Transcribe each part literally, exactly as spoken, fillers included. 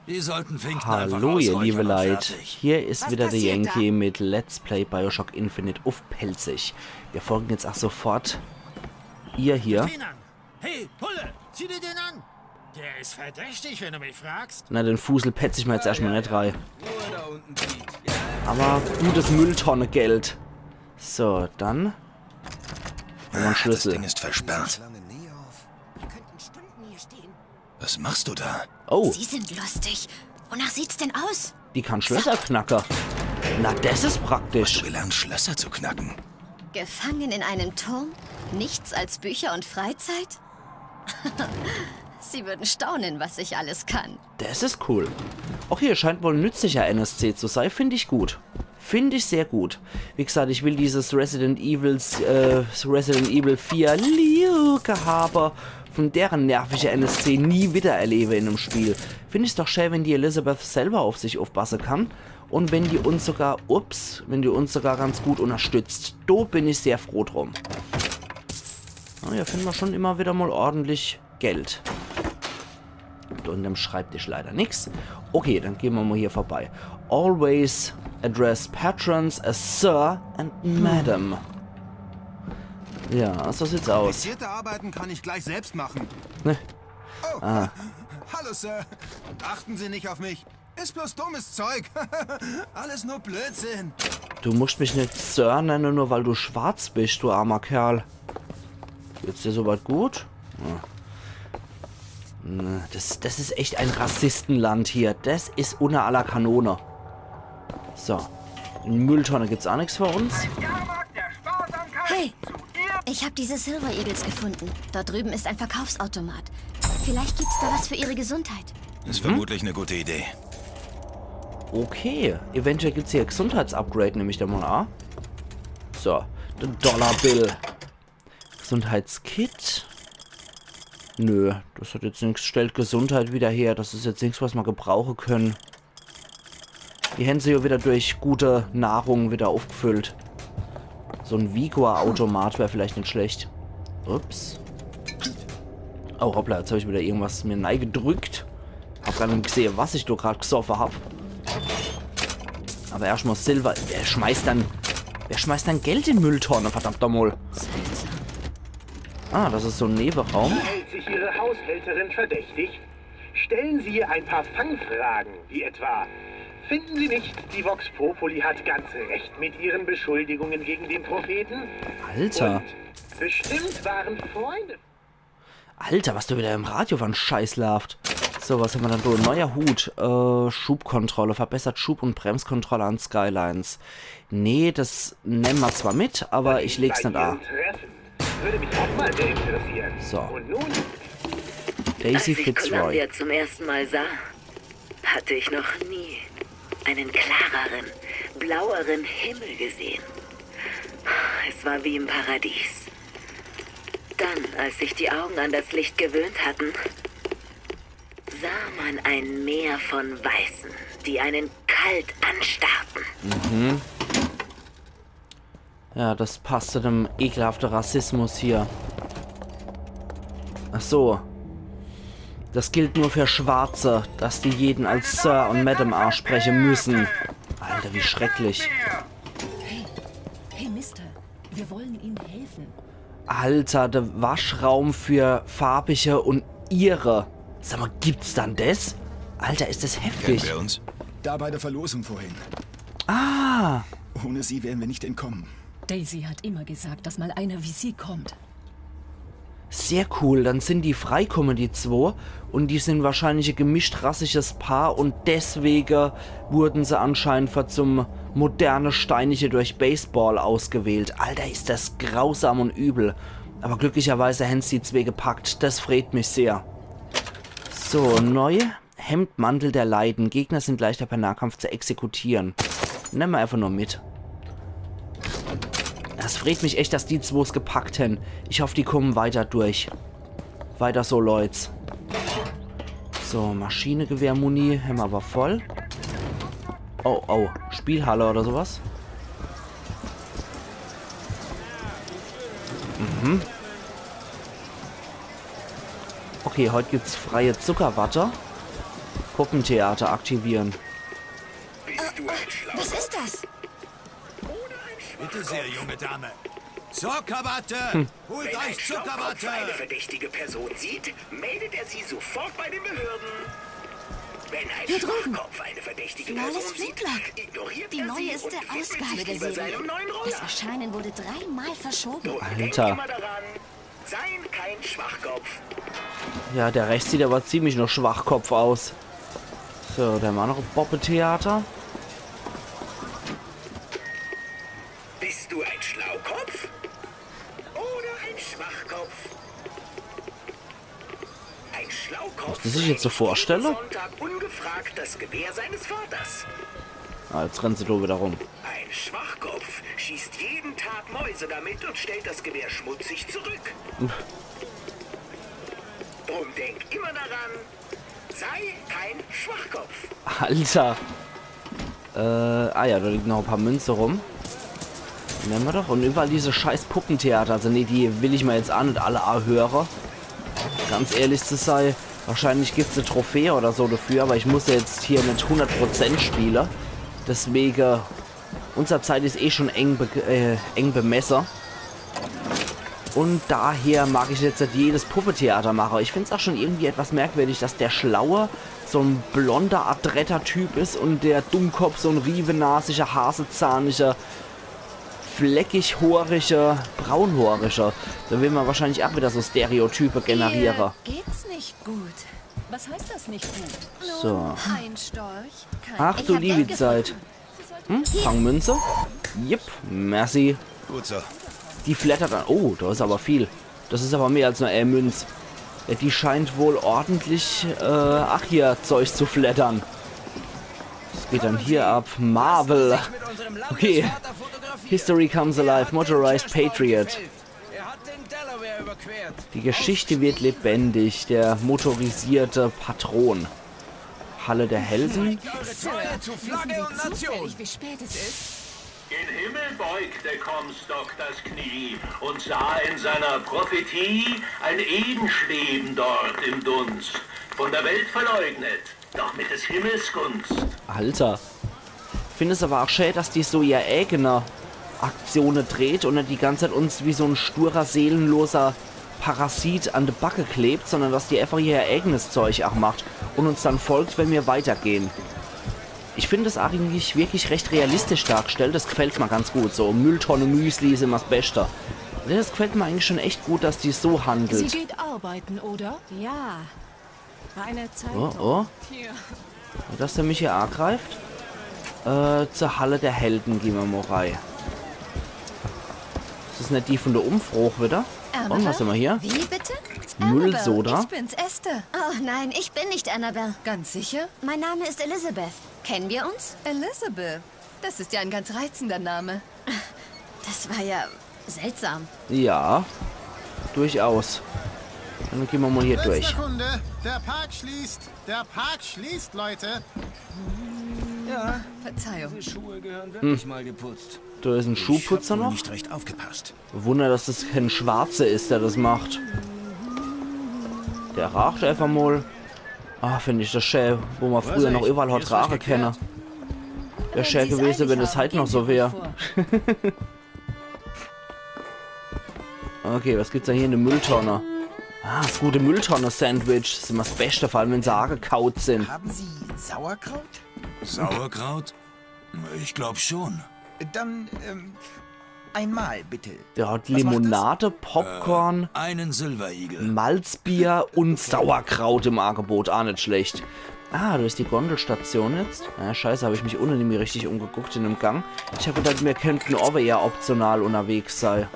Die sollten Fink einfach ausräuchern und fertig. Hallo, ihr liebe Leit. Hier is wieder de Yankee mit Let's Play BioShock Infinite uff Pälzisch. Mir folgen jetzt ach sofort ihr hier. Hey, Pulle, sieh dir den an. Der is verdächtig, wenn du mich fragst. Na, den Fusel petz ich mer jetzt erschtmol net rei. Awwer gutes Mülltonne-Geld. So, dann. Hammer en Schlüssel. Das Ding ist versperrt. Wir könnten Stunden hier stehen. Was machst du da? Oh. Sie sind lustig. Wonach sieht's denn aus? Die kann Schlösser knacke. Na, des is praktisch. Hast du gelernt, Schlösser zu knacken? Gefangen in einem Turm? Nichts als Bücher und Freizeit? Sie würden staunen, was ich alles kann. Des is cool. Ach, hier scheint wohl en nützlicher N S C zu sei, find ich gut. Find ich sehr gut. Wie gesagt, ich will dieses Resident Evils, äh, Resident Evil vier Liu-Gehabe von deren nervische N S C nie wieder erlebe in em Spiel. Find ich's doch schää, wenn die Elizabeth selber uff sich uffbasse kann und wenn die uns sogar, ups, wenn die uns sogar ganz gut unterstützt. Do bin ich sehr froh drum. Na, hier find mer schon immer wieder mol ordentlich Geld. Gibt unnerm Schreibtisch leider nix. Okay, dann gehn mer mol hier vorbei. Always address patrons as Sir and Madam. Ja, so sieht's aus. Komplizierte Arbeiten kann ich gleich selbst machen. Ne. Oh, hallo, Sir. Achten Sie nicht auf mich. Is bloß dummes Zeug. Alles nur Blödsinn. Du muscht mich net Sir nenne, nur weil du schwarz bisch, du armer Kerl. Geht's dir soweit gut? Ja. Ne, des, des is echt e Rassistenland hier. Des is unner aller Kanone. So. In Mülltonne gibt's ach nix für uns. Hey, ich hab diese Silver Eagles gefunden. Dort drüben ist ein Verkaufsautomat. Vielleicht gibt's da was für Ihre Gesundheit. Ist vermutlich eine gute Idee. Okay, eventuell gibt's hier Gesundheitsupgrade, nemm ich do mol a. So, de Dollar Bill. Gesundheitskit. Nö, des hat jetzt nix. Stellt Gesundheit wieder her. Des is jetzt nix, was mer gebrauche könne. Die hän se jo wieder durch gute Nahrung wieder uffgefüllt. So en Vigor-Automat wär vielleicht net schlecht. Ups. Oh, hoppla, jetzt hab ich wieder irgendwas mir neigedrückt. Hab gar net gesehe, was ich do grad gesoffe hab. Awwer erscht mol Silver. Wer schmeißt dann, wer schmeißt dann Geld in Mülltonne, verdammt noch mol? Seltsam. Ah, des is so en Newweraum. Verhält sich Ihre Haushälterin verdächtig? Stellen Sie ihr ein paar Fangfragen, wie etwa: Finden Sie nicht, die Vox Populi hat ganz recht mit ihren Beschuldigungen gegen den Propheten? Alter. Und bestimmt waren Freunde. Alter, was do wieder im Radio für en Scheiß laaft. So, was hämmer dann do? Neuer Hut. Äh, Schubkontrolle. Verbessert Schub- und Bremskontrolle an Skylines. Nee, des nemme mer zwar mit, awwer ich leg's net a. Bei Ihrem Treffen. Würde mich auch mal sehr interessieren. So. Und nun? Daisy Fitzroy. Als ich Columbia zum ersten Mal sah, hatte ich noch nie einen klareren, blaueren Himmel gesehen. Es war wie im Paradies. Dann, als sich die Augen an das Licht gewöhnt hatten, sah man ein Meer von Weißen, die einen kalt anstarrten. Mhm. Ja, des passt zu dem ekelhafte Rassismus hier. Ach so. Des gilt nur für Schwarze, dass die jeden als Sir und Madam anspreche müssen. Alter, wie schrecklich. Hey, hey, Mister, wir wollen Ihnen helfen. Alter, de Waschraum für Farbige und Ihre. Sag mol, gibt's dann des? Alter, is des heftig. Kennen wir uns? Da bei der Verlosung vorhin. Ah. Ohne sie wären wir nicht entkommen. Daisy hat immer gesagt, dass mal einer wie Sie kommt. Sehr cool, dann sin die freikomme, die zwo. Und die sin wahrscheinlich e gemischtrassisches Paar und deswege wurden se anscheinend für zum moderne Steinige durch Baseball ausgewählt. Alter, is des grausam und übel. Awwer glücklicherweise hän's die zwee gepackt. Des freet mich sehr. So, neu. Hemdmantel der Leiden. Gegner sind leichter per Nahkampf zu exekutieren. Nemme mer einfach nur mit. Des freet mich echt, dass die zwo's gepackt hän. Ich hoff, die kommen weiter durch. Weiter so, Leut. So, Maschinegewehr-Muni hämmer awwer voll. Oh, oh. Spielhalle oder so was. Mhm. Okay, heut gibt's freie Zuckerwatte. Puppentheater aktivieren. Was ist das? Bitte sehr, junge Dame. Zuckerwatte! Holt euch Zuckerwatte! Eine verdächtige Person sieht, meldet er sie sofort bei den Behörden. Wenn ein Hier drüben. Schwachkopf eine verdächtige Flawless Person sieht, Flintlock. Ignoriert Die er sie neueste und widmet Ausgabe sich der lieber Serie. seinem neuen Das Roller. Erscheinen wurde dreimal verschoben. Und Alter. Denkt immer daran, seien kein Schwachkopf. Ja, der Rest sieht aber ziemlich noch Schwachkopf aus. So, der war noch Puppentheater. Bist du ein Schlaukopf oder ein Schwachkopf? Ein Schlaukopf Muss ich jetzt so trägt vorstellen? jeden Sonntag ungefragt das Gewehr seines Vaters. Ah, jetzt rennt sie da wieder rum. Ein Schwachkopf schießt jeden Tag Mäuse damit und stellt das Gewehr schmutzig zurück. Drum denk immer daran, sei kein Schwachkopf. Alter. Äh, ah ja, da liegen noch e paar Münze rum. Nemme mer doch. Und überall diese scheiß Puppentheater. Also nee, die will ich mir jetzt aa net alle ahöre. Ganz ehrlich zu sei, wahrscheinlich gibt's e Trophäe oder so dafür, aber ich muss ja jetzt hier net hundert Prozent spiele. Deswege, unser Zeit is eh schon eng, be äh, eng bemesse. Und daher mag ich jetzt net jedes Puppetheater mache. Ich find's auch schon irgendwie etwas merkwürdig, dass der Schlaue so en blonder, adretter Typ is und der Dummkopf so en riewenasiger, hasezahniger, fleckighoorischer, braunhoorischer. Da will mer wahrscheinlich auch wieder so Stereotype generiere. Ihr geht's nicht gut. Was heißt das nicht gut? So. Ein Storch, kein Ach du liebe Zeit. Hm? Fangmünze? Yep, merci. Gut so. Die flattert an. Oh, da is aber viel. Das is aber mehr als nur e Münz. Ja, die scheint wohl ordentlich, äh, ach hier, Zeug zu flattern. Was geht dann hier ab? Marvel. Okay. History comes alive. Motorized Patriot. Er hat den Delaware überquert. Die Geschichte wird lebendig. Der motorisierte Patron. Halle der Helden. Eure Treue zu Flagge und Nation. Wie spät es ist? Gen Himmel beugte Comstock das Knie und sah in seiner Prophetie ein Eden schweben dort im Dunst, von der Welt verleugnet, doch mit des Himmels Gunst. Alter. Find es aber auch schä, dass die so ihr eigene Aktione dreht und net die ganze Zeit uns wie so en sturer, seelenloser Parasit an de Backe klebt, sondern dass die einfach ihr eigenes Zeug auch macht und uns dann folgt, wenn mir weitergehen. Ich find es eigentlich wirklich recht realistisch dargestellt. Das gefällt mir ganz gut. So Mülltonne Müsli is immer das Beste. Das gefällt mir eigentlich schon echt gut, dass die so Sie handelt. geht arbeiten, oder? Ja. Eine Zeitung. Oh, oh. Hier. Dass der mich hier angreift. Äh, zur Halle der Helden gehen wir mal rein. Is das net die von der Umfrage wieder? Und was haben wir hier? Wie bitte? Müllsoda? Ich bin's, Esther. Oh nein, ich bin nicht Annabelle. Ganz sicher? Mein Name ist Elizabeth. Kennen wir uns? Elizabeth. Das ist ja ein ganz reizender Name. Das war ja seltsam. Ja, durchaus. Dann gehen wir mal hier durch. Sekunde, der Park schließt. Der Park schließt, Leute. Verzeihung. Schuhe gehören wirklich mal geputzt. Da is ein Schuhputzer Wohl noch. Nicht recht aufgepasst. Wunder, dass das kein Schwarzer is, der das macht. Der raacht einfach mal. Ah, find ich das schä, wo man früher noch überall hat raache kenne. Wär schä gewese, wenn das halt noch so wär. Okay, was gibt's denn hier in der Mülltonne? Ah, das gute Mülltonne-Sandwich. Is immer das Beste, vor allem wenn se angekaut sind. Haben Sie Sauerkraut? Sauerkraut? Ich glaub schon. Dann, ähm, einmal bitte. Der hat Limonade, Popcorn, Einen Silver Eagle. Malzbier und Sauerkraut im Angebot. Ah, net schlecht. Ah, da is die Gondelstation jetzt. Ja, scheiße, hab ich mich unten nämlich richtig umgeguckt in dem Gang. Ich hab gedacht, wir könnten aber eher optional unterwegs sei.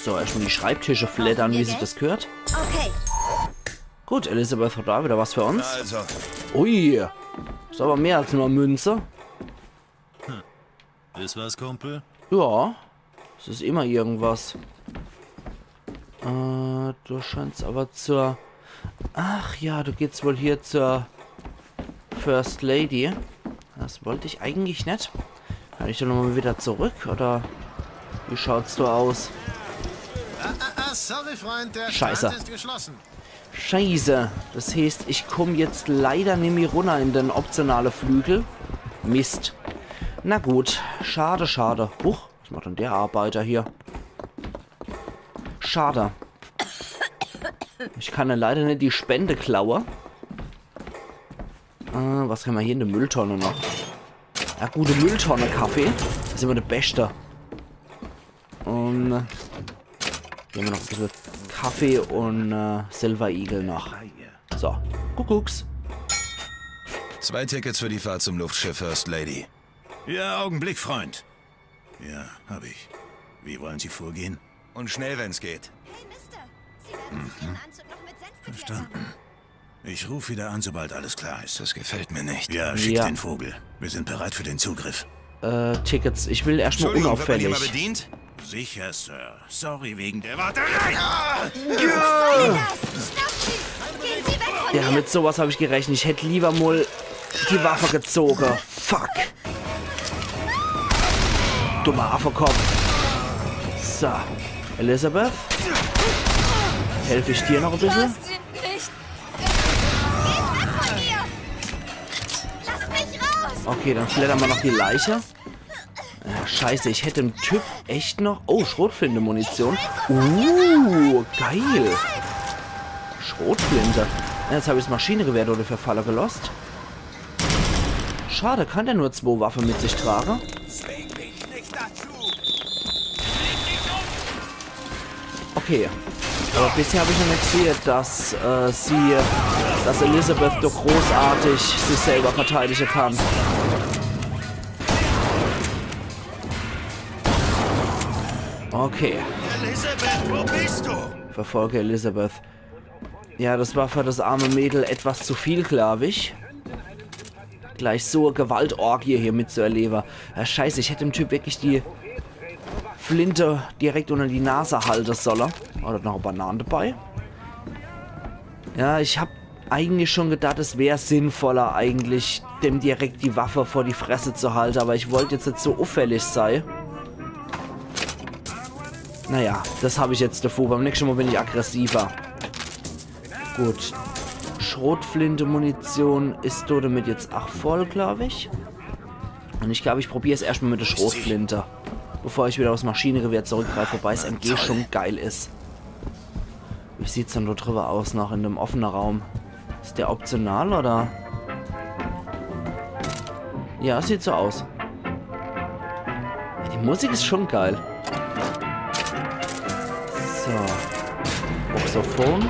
So, erstmal die Schreibtische flattern, wie sich das gehört. Okay. Gut, Elizabeth hat da wieder was für uns. Also, Ui, is aber mehr als nur Münze. Is was, Kumpel? Ja, es is immer irgendwas. Äh, du scheinst aber zur... Ach ja, du gehst wohl hier zur First Lady. Das wollt ich eigentlich net. Kann ich da nochmal wieder zurück, oder wie schaut's da aus? Ah, sorry, Freund, der Scheiße. Stand ist geschlossen. Scheiße. Das heeßt, ich komm jetzt leider nimmi runner in den optionale Flügel. Mist. Na gut. Schade, schade. Huch, was macht denn der Arbeiter hier? Schade. Ich kann ja leider net die Spende klaue. Äh, was kann ma hier in de Mülltonne noch? Ja, gute Mülltonne, Kaffee. Das is immer de beschte. Un, äh, hier hämmer noch e bissel Kaffee un, äh, Silver Eagle noch. So, Kuckucks. Zwei Tickets für die Fahrt zum Luftschiff, First Lady. Ja, Augenblick, Freund. Ja, hab ich. Wie wollen Sie vorgehen? Und schnell, wenn's geht. Hey, Mister. Sie werden sich Ihren Anzug noch mit Senf beklebern. Verstanden. Ich ruf wieder an, sobald alles klar ist. Das gefällt mir nicht. Ja, schickt Ja. Den Vogel. Wir sind bereit für den Zugriff. Äh, Tickets. Ich will erstmal Entschuldigung, wird man hier mal unauffällig. Bedient? Sicher, Sir. Sorry wegen der Warterei. Was soll denn das? Schnappt sie! Gehen Sie weg von Ja, mir! mit sowas hab ich gerechnet. Ich hätt lieber mal die Waffe gezogen. Fuck. Dummer Affekopf. So. Elizabeth? Helf ich dir noch e bissel? Lass sie nicht! Geht weg von mir! Lass mich raus! Okay, dann schleddern wir noch die Leiche. Ah, scheiße, ich hätt dem Typ echt noch... Oh, Schrotflinte-Munition. Uh, geil. Schrotflinte. Jetzt hab ich das Maschinengewehr dodefür falle gelost. Schade, kann der nur zwei Waffe mit sich tragen? Okay. Aber bisher hab ich noch net gesehen, dass äh, sie, dass Elizabeth doch großartig sich selber verteidigen kann. Okay. Elizabeth, wo bist du? Verfolge Elizabeth. Ja, das war für das arme Mädel etwas zu viel, glaub ich. Gleich so e Gewaltorgie hier mitzuerleben. Ja, scheiße, ich hätt dem Typ wirklich die Flinte direkt unter die Nase halten sollen. Oder noch e Banane dabei. Ja, ich hab eigentlich schon gedacht, es wär sinnvoller, eigentlich dem direkt die Waffe vor die Fresse zu halten, aber ich wollt jetzt net so auffällig sei. Naja, das hab ich jetzt davor. Beim nächsten Mal bin ich aggressiver. Gut. Schrotflinte-Munition is do damit jetzt ach voll, glaub ich. Und ich glaub, ich probier's erstmal mit der Schrotflinte, bevor ich wieder aufs Maschinengewehr zurückgreife, wobei es M G schon geil is. Wie sieht's denn do drüber aus, noch in dem offenen Raum? Is der optional, oder? Ja, sieht so aus. Die Musik is schon geil. So. Voxophon.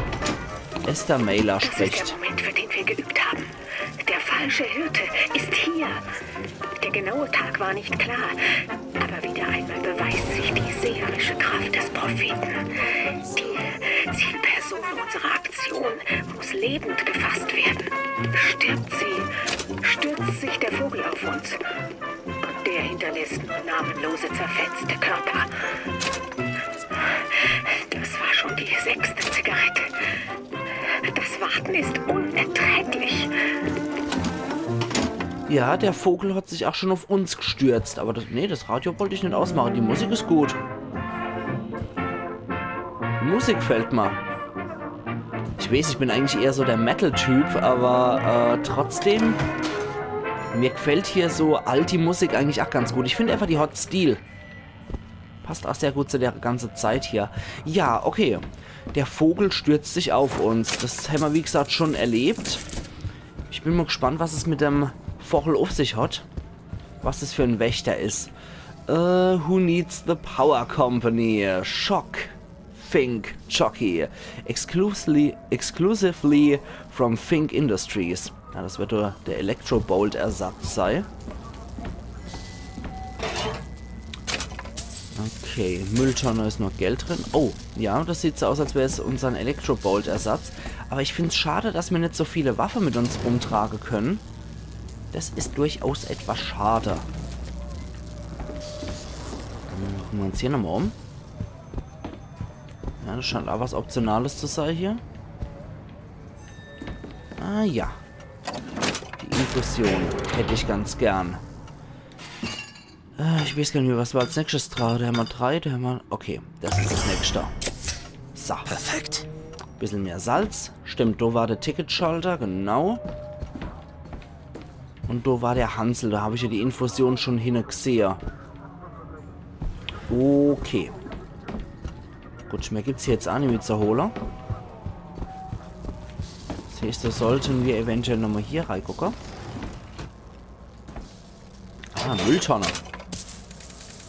Esther Mailer Das ist der spricht. Moment, für den wir geübt haben. Der falsche Hirte ist hier. Der genaue Tag war nicht klar, aber wieder einmal beweist sich die seherische Kraft des Propheten. Die Zielperson unserer Aktion muss lebend gefasst werden. Stirbt sie, stürzt sich der Vogel auf uns. Und der hinterlässt nur namenlose, zerfetzte Körper. Das war schon die sechste Zigarette. Das Warten ist unerträglich. Ja, der Vogel hat sich auch schon auf uns gestürzt. Aber das, nee, das Radio wollt ich net ausmachen. Die Musik is gut. Die Musik gefällt mir. Ich weiß, ich bin eigentlich eher so der Metal-Typ, aber äh, trotzdem, mir gefällt hier so alte Musik eigentlich auch ganz gut. Ich finde einfach, die hat Stil. Passt auch sehr gut zu der ganzen Zeit hier. Ja, okay. Der Vogel stürzt sich auf uns. Das haben wir, wie gesagt, schon erlebt. Ich bin mal gespannt, was es mit dem Vogel auf sich hat. Was das für ein Wächter is. Äh, who needs the power company? Shock. Fink. Chucky. Exclusively, exclusively from Fink Industries. Ja, das wird wohl der Electrobolt-Ersatz sei. Okay, Mülltonne is noch Geld drin. Oh, ja, das sieht so aus, als wär's unsern Electrobolt-Ersatz. Aber ich find's schade, dass mir net so viele Waffe mit uns rumtrage können. Das is durchaus etwas schade. Dann gucken wir uns hier nochmal um. Ja, das scheint auch was Optionales zu sein hier. Ah ja. Die Infusion hätt ich ganz gern. Äh, ich weiß gar nicht mehr, was wir als nächstes tragen. Da haben wir drei, da haben wir... Okay, das is das nächste. So. Perfekt. Bissel mehr Salz. Stimmt, do war de Ticketschalter, genau. Un do war de Hansel, do hab ich jo die Infusion schun hinne gsehe. Okay. Gut, mehr gibt's hier jetzt aa nimmi zu hole. Das heißt, do sollte mer eventuell nochmol hier reigucke. Ah, Mülltonne.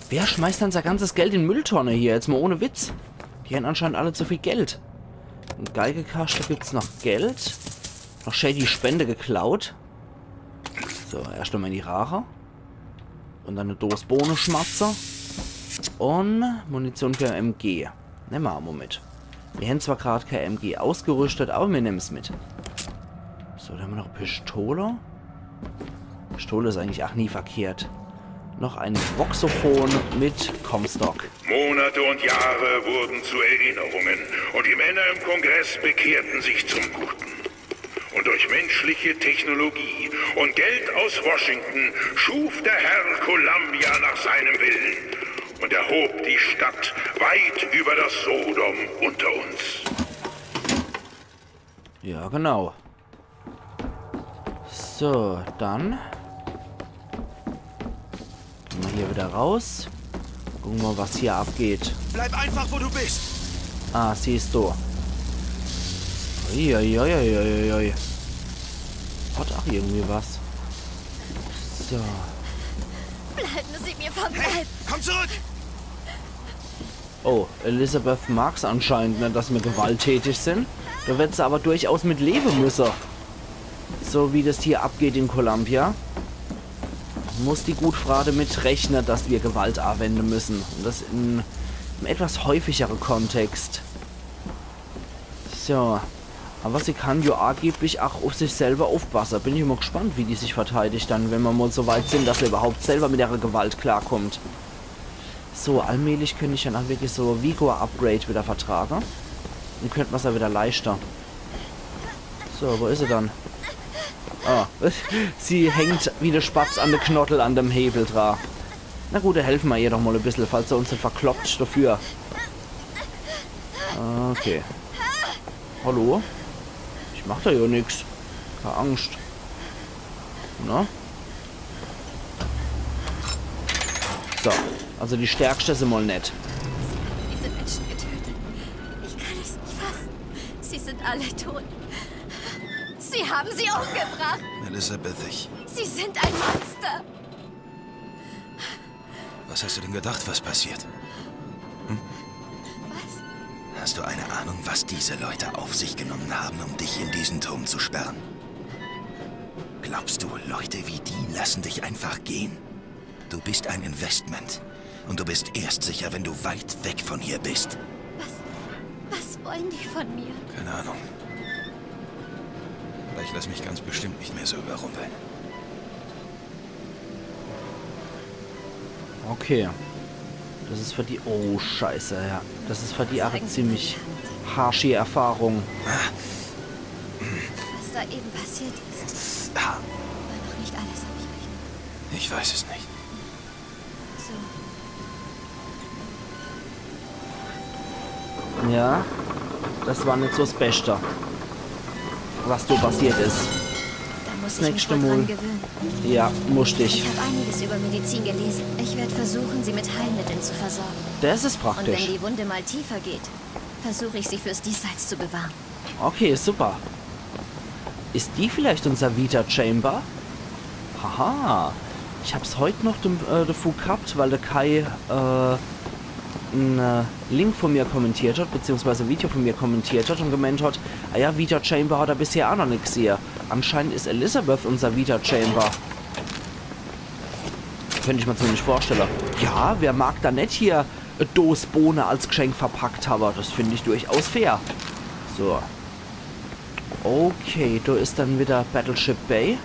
Wer schmeißt dann sei ganzes Geld in Mülltonne hier? Jetzt mol ohne Witz. Die hän anscheinend alle zu viel Geld. Im Geigekaschte gibt's noch Geld. Noch schää die Spende geklaut. So, erscht emol in die Raache. Un dann e Dos Bohneschmatze. Un Munition für M G. Nemme mer mol mit. Mir hän zwar grad kee M G ausgerüschtet, awwer mir nemmen's mit. So, do hän mer noch e Pistole. Pistole is eigentlich aa nie verkehrt. Noch e Voxophon mit Comstock. Monate und Jahre wurden zu Erinnerungen und die Männer im Kongress bekehrten sich zum Guten. Und durch menschliche Technologie und Geld aus Washington schuf der Herr Columbia nach seinem Willen und erhob die Stadt weit über das Sodom unter uns. Ja, genau. So, dann. Gehn mer hier wieder raus. Gucke mer, was hier abgeht. Bleib einfach, wo du bist. Ah, siehscht du. Uiuiuiuiui. Hat aa irgendwie was. So. Bleiben Sie mir vom Leib. Hey, komm zurück! Oh, Elizabeth mag's anscheinend net, dass mir gewalttätig sin. Do werd se awwer durchaus mit lewe müsse. So wie das hier abgeht in Columbia, muss die gut Frau damit rechne, dass mir Gewalt awende müsse. Un das in em etwas häufigere Kontext. So. Awwer sie kann jo angeblich aa uff sich selwer uffpasse. Bin ich mol gspannt, wie die sich verteidigt dann, wenn mer mol so weit sin, dass se iwwerhaupt selwer mit ihrer Gewalt klarkommt. So, allmählich könnt ich dann aa wirklich so Vigor-Upgrade wieder vertrage. Un könnt mer's aa wieder leischte. So, wo is se dann? Ah, sie hängt wie de Spatz an de Knottel an dem Hebel dra. Na gut, do helfe mer ihr doch mol e bissel, falls se uns net verkloppt dafür. Okay. Hallo? Ich mach der jo nix. Kee Angscht. Na? So, also die Stärkschte is se mol net. Sie haben diese Menschen getötet. Ich kann es nicht fassen. Sie sind alle tot. Sie haben sie umgebracht. Elizabeth, ich Sie sind ein Monster. Was hast du denn gedacht, was passiert? Was? Hast du eine Ahnung, was diese Leute auf sich genommen haben, um dich in diesen Turm zu sperren? Glaubst du, Leute wie die lassen dich einfach gehen? Du bist ein Investment. Und du bist erst sicher, wenn du weit weg von hier bist. Was, was wollen die von mir? Keine Ahnung. Aber ich lass mich ganz bestimmt nicht mehr so überrumpeln. Okay. Das is für die... Oh, Scheiße, ja. Das is für die aa ziemlich harsche Erfahrung. Was da eben passiert ist, war noch nicht alles, hab ich recht? Ich weiß es nicht. So. Ja, das war net so s Beschte, was do passiert is. Da muss ich mich wohl dran gewöhnen. Ja, muscht dich. Ich hab einiges über Medizin gelesen. Ich werd versuchen, sie mit Heilmitteln zu versorgen. Das is praktisch. Und wenn die Wunde mal tiefer geht, versuche ich, sie fürs Diesseits zu bewahren. Okay, super. Is die vielleicht unser Vita Chamber? Haha. Ich hab's heut noch dem, äh, devu gehabt, weil de Kai, äh, en, äh, Link von mir kommentiert hat, beziehungsweise e Video von mir kommentiert hat un gemeint hat, ah ja, Vita Chamber hat er bisher aa noch net gsehe. Anscheinend is Elizabeth unser Vita Chamber. Könnt ich mer zumindest vorstelle. Ja, wer mag dann net hier e Dos Bohne als Geschenk verpackt hawwe? Das find ich durchaus fair. So. Okay, do is dann wieder Battleship Bay.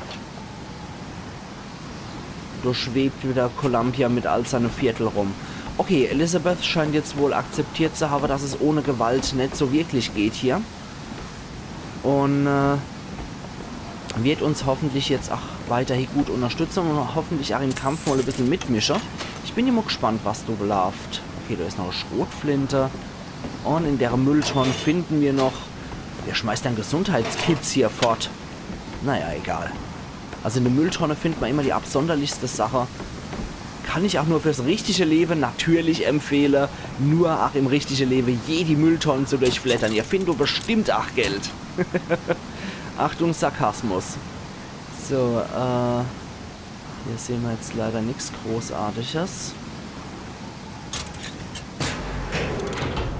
Do schwebt wieder Columbia mit all seine Viertel rum. Okay, Elizabeth scheint jetzt wohl akzeptiert zu hawwe, dass es ohne Gewalt net so wirklich geht hier. Un, äh, wird uns hoffentlich jetzt aa weiterhin gut unterstütze un hoffentlich aa im Kampf mol e bissel mitmische. Ich bin immer gspannt, was do laaft. Okay, do is noch e Schrotflinte. Un in dere Mülltonn finden mir noch Wer schmeißt dann Gesundheitskits hier fort? Naja, egal. Also in de Mülltonne findet ma immer die absonderlichste Sache. Kann ich auch nur fürs richtige Lewe natürlich empfehle. Nur auch im richtige Lewe je die Mülltonne zu durchfleddern. Ihr findet do bestimmt auch Geld. Achtung, Sarkasmus. So, äh, hier sehen wir jetzt leider nichts Großartiges.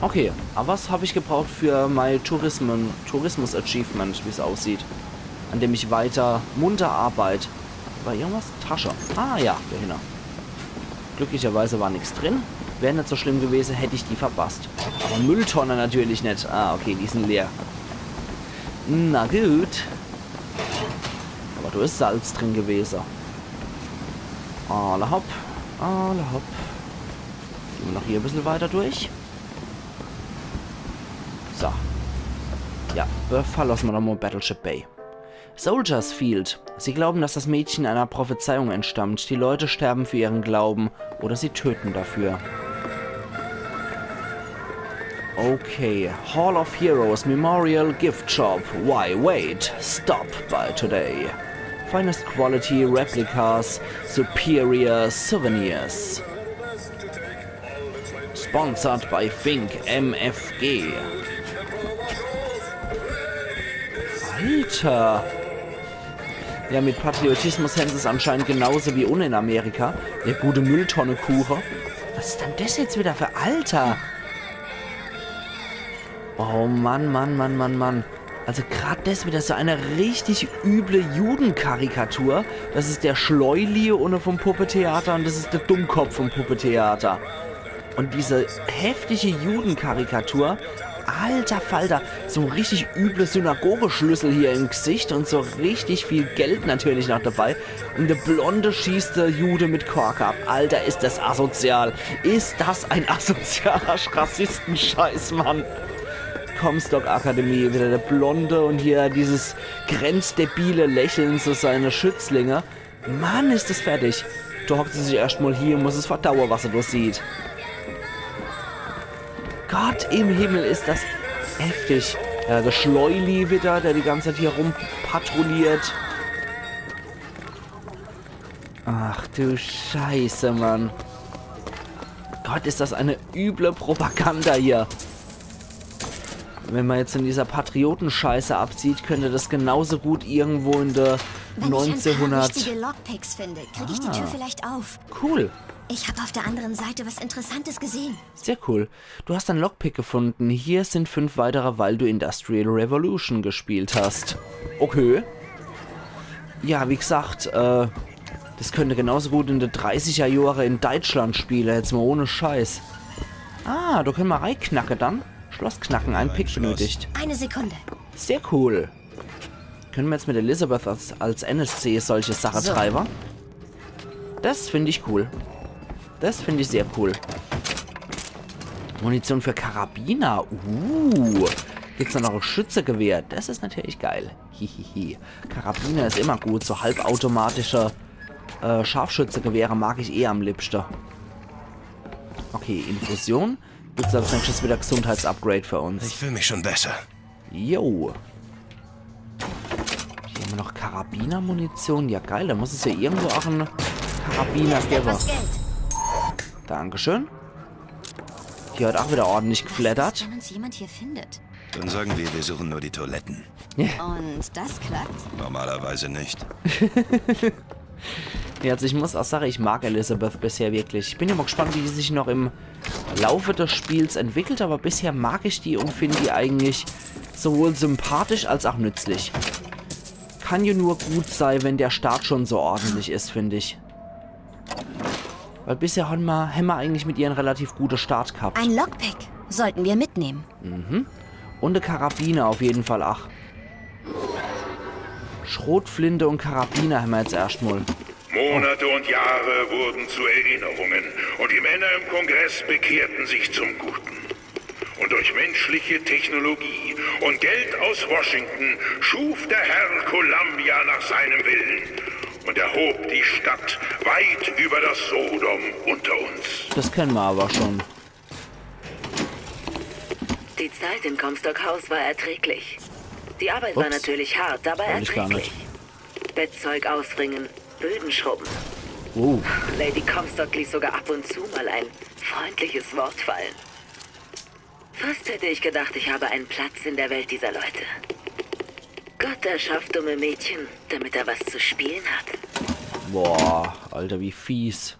Okay, aber was habe ich gebraucht für mein Tourismen, Tourismus-Achievement, wie es aussieht, an dem ich weiter munter arbeite? War irgendwas? Tasche. Ah ja, dahinter. Glücklicherweise war nichts drin. Wäre nicht so schlimm gewesen, hätte ich die verpasst. Aber Mülltonne natürlich nicht. Ah, okay, die sind leer. Na gut. Aber da ist Salz drin gewesen. Alla hopp, alla hopp. Gehen wir noch hier ein bisschen weiter durch. So. Ja, verlassen wir doch mal Battleship Bay. Soldiers Field. Sie glauben, dass das Mädchen einer Prophezeiung entstammt. Die Leute sterben für ihren Glauben oder sie töten dafür. Okay, Hall of Heroes Memorial Gift Shop. Why wait? Stop by today. Finest quality replicas, superior souvenirs. Sponsored by Fink M F G. Alter. Ja, mit Patriotismus hätten sie's anscheinend genauso wie unne in Amerika. Der gute Mülltonnekuche. Was ist denn das jetzt wieder für Alter? Oh Mann, Mann, Mann, Mann, Mann. Also grad das wieder so eine richtig üble Judenkarikatur. Das ist der Schleuli unne vom Puppetheater und das ist der Dummkopf vom Puppetheater. Und diese heftige Judenkarikatur, alter Falter, so richtig üble Synagogeschlüssel hier im Gesicht und so richtig viel Geld natürlich noch dabei. Und der Blonde schießt der Jude mit Kork ab. Alter, ist das asozial. Ist das ein asozialer Rassistenscheiß, Mann. Comstock Akademie, wieder der Blonde und hier dieses grenzdebile Lächeln zu seine Schützlinge. Mann, ist das fertig. Da hockt sie sich erscht mal hier und muss es verdaue, was sie da sieht. Gott im Himmel, ist das heftig. Ja, der Schleuli wieder, der die ganze Zeit hier rumpatrouilliert. Ach du Scheiße, Mann. Gott, ist das eine üble Propaganda hier. Wenn man jetzt in dieser Patriotenscheiße absieht, könnte das genauso gut irgendwo in der Wenn ich ein paar neunzehnhundert wichtige Lockpicks finde, kriege ich die Tür Ah. vielleicht auf. Cool. Ich habe auf der anderen Seite was Interessantes gesehen. Sehr cool. Du hast ein Lockpick gefunden. Hier sind fünf weitere, weil du Industrial Revolution gespielt hast. Okay. Ja, wie gesagt, äh, das könnte genauso gut in de dreißiger Jahre in Deutschland spiele, jetzt mal ohne Scheiß. Ah, da können wir reinknacke dann. Schloss knacken, ein Pick benötigt. Eine Sekunde. Sehr cool. Können wir jetzt mit Elizabeth als, als N S C solche Sache So. treibe? Das finde ich cool. Das finde ich sehr cool. Munition für Karabiner. Uh. Gibt's da noch ein Schützegewehr? Das ist natürlich geil. Hihihi. Karabiner ist immer gut. So halbautomatische, äh, Scharfschützegewehre mag ich eh am liebsten. Okay, Infusion. Gibt's als nächstes wieder Gesundheitsupgrade für uns. Ich fühle mich schon besser. Jo. Hier haben wir noch Karabinermunition. Ja, geil, da muss es ja irgendwo auch einen Karabiner Hier ist geben. Etwas Geld. Dankeschön. Hier hat auch wieder ordentlich geflattert. Wenn uns jemand hier findet. Dann sagen wir, wir suchen nur die Toiletten. Und das klappt? Normalerweise nicht. Ja, also ich muss auch sagen, ich mag Elizabeth bisher wirklich. Ich bin immer gespannt, wie die sich noch im Laufe des Spiels entwickelt, aber bisher mag ich die und finde die eigentlich sowohl sympathisch als auch nützlich. Kann ja nur gut sein, wenn der Start schon so ordentlich ist, finde ich. Weil bisher haben wir, haben wir eigentlich mit ihr einen relativ guten Start gehabt. Ein Lockpick sollten wir mitnehmen. Mhm. Und eine Karabiner auf jeden Fall. Ach. Schrotflinte und Karabiner haben wir jetzt erstmal. Monate und Jahre wurden zu Erinnerungen und die Männer im Kongress bekehrten sich zum Guten. Und durch menschliche Technologie und Geld aus Washington schuf der Herr Columbia nach seinem Willen und erhob die Stadt weit über das Sodom unter uns. Das kennen wir aber schon. Die Zeit in Comstock House war erträglich. Die Arbeit war Ups. natürlich hart, aber Wollt ich gar erträglich. Bettzeug ausbringen, Böden schrubben. Wow. Lady Comstock ließ sogar ab und zu mal ein freundliches Wort fallen. Fast hätte ich gedacht, ich habe einen Platz in der Welt dieser Leute. Gott erschafft dumme Mädchen, damit er was zu spielen hat. Boah, Alter, wie fies.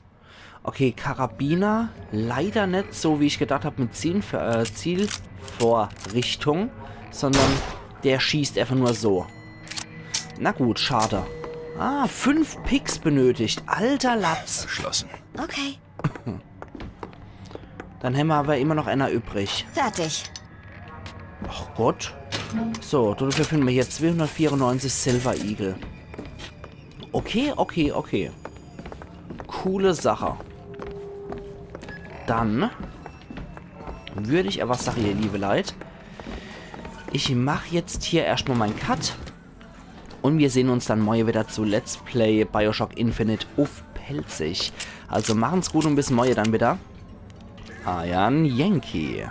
Okay, Karabiner. Leider net so, wie ich gedacht hab, mit Ziel, äh, Zielvorrichtung, sondern der schießt einfach nur so. Na gut, schade. Ah, fünf Picks benötigt. Alter Latz. Verschlossen. Okay. Dann hämmer aber immer noch einer übrig. Fertig. Ach Gott. So, dafür finden wir hier zweihundertvierundneunzig Silver Eagle. Okay, okay, okay. Coole Sache. Dann würde ich aber sagen, ihr liebe Leute, ich mach jetzt hier erstmal mein Cut und wir sehen uns dann morgen wieder zu Let's Play Bioshock Infinite uff Pälzisch. Also machen's gut und bis morgen dann wieder. Eier Yankee.